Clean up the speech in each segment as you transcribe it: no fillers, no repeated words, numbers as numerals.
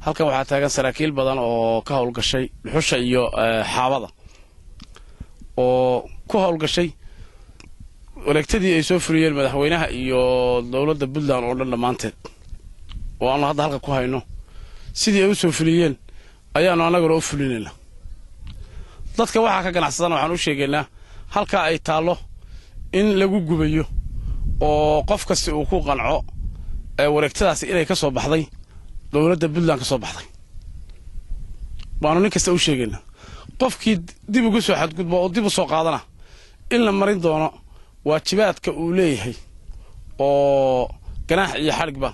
Halkan waxaa taagan saraakiil badan oo ka howlgashay dhuxusha iyo xaabada, oo ku howlgashay wareegtadii ay soo fuliyeen madaxweynaha iyo dowladda Puntland oo dhan dhammaanteed, oo aanu hadda halka ku hayno. Sidii ay u soo fuliyeen ayaanu annaguna u fulinaynaa. Dadka waxaa ka ganacsadana waxaan u sheegaynaa halkaa ay taallo in lagu gubayo, oo qof kasta uu ku qanco wareegtadaasi inay ka soo baxday dowladda Puntland ka soo baxday, waanu nin kasta u sheegaynaa. Qofkii dib ugu soo xadgudbo oo dib u soo qaadana in la marin doono waajibaadka uu leeyahay, oo ganaax iyo xadhigba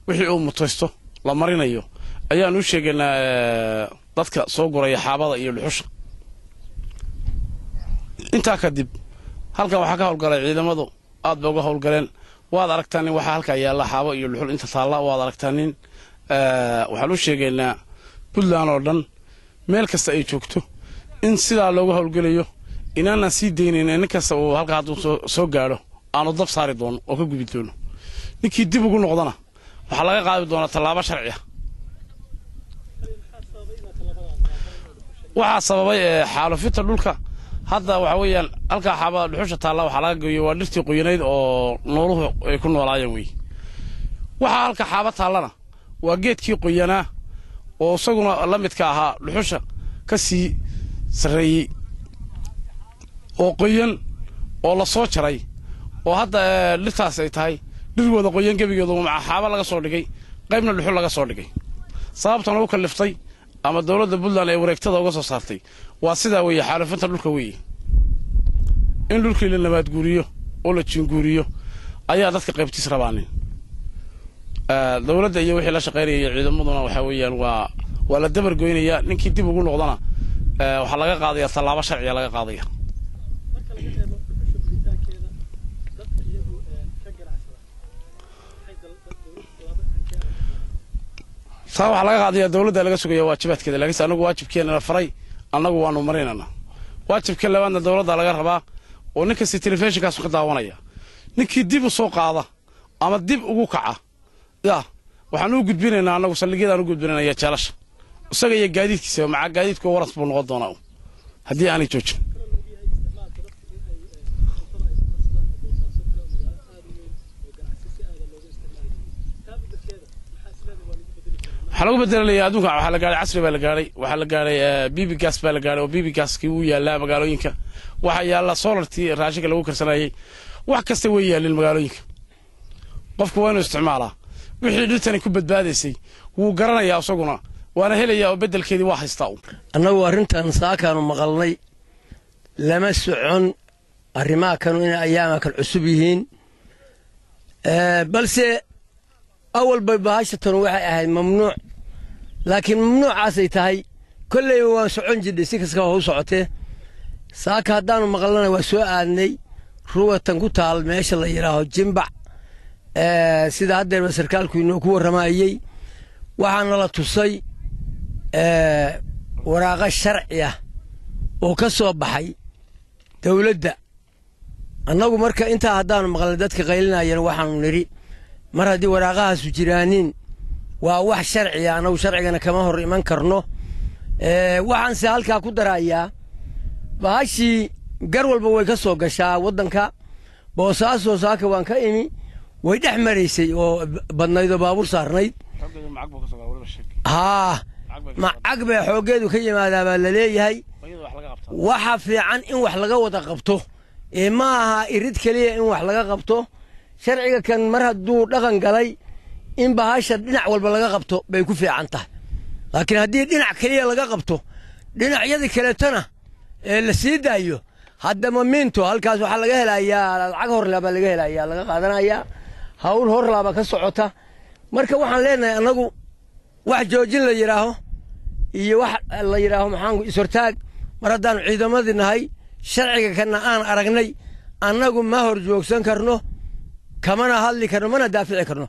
wixii uu mutaysto la marinayo ayaanu u sheegaynaa dadka soo guraya xaabada iyo dhuxusha. Intaa kadib, halkan waxaa ka howlgalay ciidamadu, aad bay uga howlgaleen. Waad aragtaa nin waxaa halkaa yaalla xaabo iyo dhuxul inta taalla, waad aragtaa nin. Waxaan u sheegaynaa Puntland oo dhan meel kasta ay joogto in sidaa looga howlgelayo, inaanaan sii daynayna. Nin kasta uu halkaa hadduu soo gaadho aanu dab saari doono oo ka gubi doono. Ninkii dib ugu noqdona waxaa laga qaadi doonaa tallaabo sharci ah. Waxaa sababay xaalufinta dhulka. Hadda waxa weeyaan halkaa xaabada dhuxusha taalla waxaa laga geeyo waa dhirtii qoyanayd oo nooluhu ay ku noolaayeen wey. Waxaa halka xaaba taallana waa geedkii qoyanaa oo isaguna la midka ahaa dhuxusha ka sii sarreeyey, oo qoyan oo la soo jaray, oo hadda dhirtaas ay tahay dhir wada qoyan gebigeedu, maca xaaba laga soo dhigay, qaybna dhuxul laga soo dhigay. Sababtan u kalliftay ama dowladda Puntland ee wareegtada uga soo saartay waa sidaa weeye, xaalufinta dhulka weeye. In dhulkii la nabaadguuriyo oo la jinguuriyo ayaa dadka qaybtiis rabaanin. Dowladda iyo wixii la shaqaynaya iyo ciidamaduna waxaa weeyaan waa la dabar goynayaa. Ninkii dib ugu noqdana waxaa laga qaadaya tallaabo sharciya laga qaadaya. Taa waxaa laga qaadaya dowladda laga sugaya waajibaadkeeda, laakiinse annagu waajibkeenana faray, annagu waanu marinana. Waajibka labaadna dowladda laga rabaa, oo nin kasta telefishinkaasu ka daawanaya. Ninkii dib u soo qaada ama dib ugu kaca ya waxaan u gudbinaynaa annagu saldhigyadaan u gudbinanaya jeelasha, isaga iyo gaadiidkiisa. Maca gaadiidku waras buu noqon doonaa haddii aanay joojin. Waxaa lagu bedelaya adduunka waxaa la gaadhay casri baa la gaadhay, waxaa la gaadhay bibi gas baa la gaadhay, oo bibi gaskii wuu yaallaa magaalooyinka. Waxaa yaalla solartii raashinka lagu karsanayay, wax kasta way yaallin magaalooyinka. Qofku waa inuu isticmaalaa wixii dhirtani ku badbaadaysay, wuu garanayaa isaguna, waana helayaa oo beddelkeedii waa haystaa. Annagu arrintan saakaanu maqalnay, lama socon arrimaha kanu inay ayaama kan cusub yihiin, balse awalba bahashatanu waxay ahayd mamnuuc. Laakiin mamnuucaasay tahay kolleyba waan socon jirnay, si kastaba ha u socotee. Saaka haddaannu maqalnana waa soo aadnay rugatan ku taal meesha la yidhaaho Jimbac, sida haddeerba sarkaalku inoo ku warramayey. Waxaana la tusay waraaqo sharci ah oo ka soo baxay dawladda. Annagu marka intaa haddaannu maqalnay dadka qaylinayana, waxaanu nidhi mar haddii waraaqahaasu jiraaniin waa wax sharciya, annagu sharcigana kama hor iman karno. Waxaanse halkaa ku darayaa, bahashii gar walba way ka soo gashaa waddanka. Boosaaso saaka waan ka imi, way dhex maraysay oo badnayd oo baabuur saarnayd. Haa, macag bay xooggeedu ka yimaadaa baa la leeyahay. Waxa fiican in wax laga wada qabto ee ma aha irid keliya in wax laga qabto. Sharciga kan mar hadduu dhaqan galay, in bahasha dhinac walba laga qabto bay ku fiican tahay, laakiin haddii dhinac keliya laga qabto, dhinacyadii kaleetona ee la sii daayo, haddama miinto halkaas waxaa laga helayaa lacag horlaa baa laga helayaa, laga qaadanayaa, hawl horlaaba ka socota. Marka waxaan leenahay annagu wax joojin la yidhaaho iyo wax la yidhaaho maxaan is-hortaag, mar haddaannu ciidamadii nahay sharciga kana aan aragnay, annagu ma hor joogsan karno, kamana hadli karno, mana daafici karno.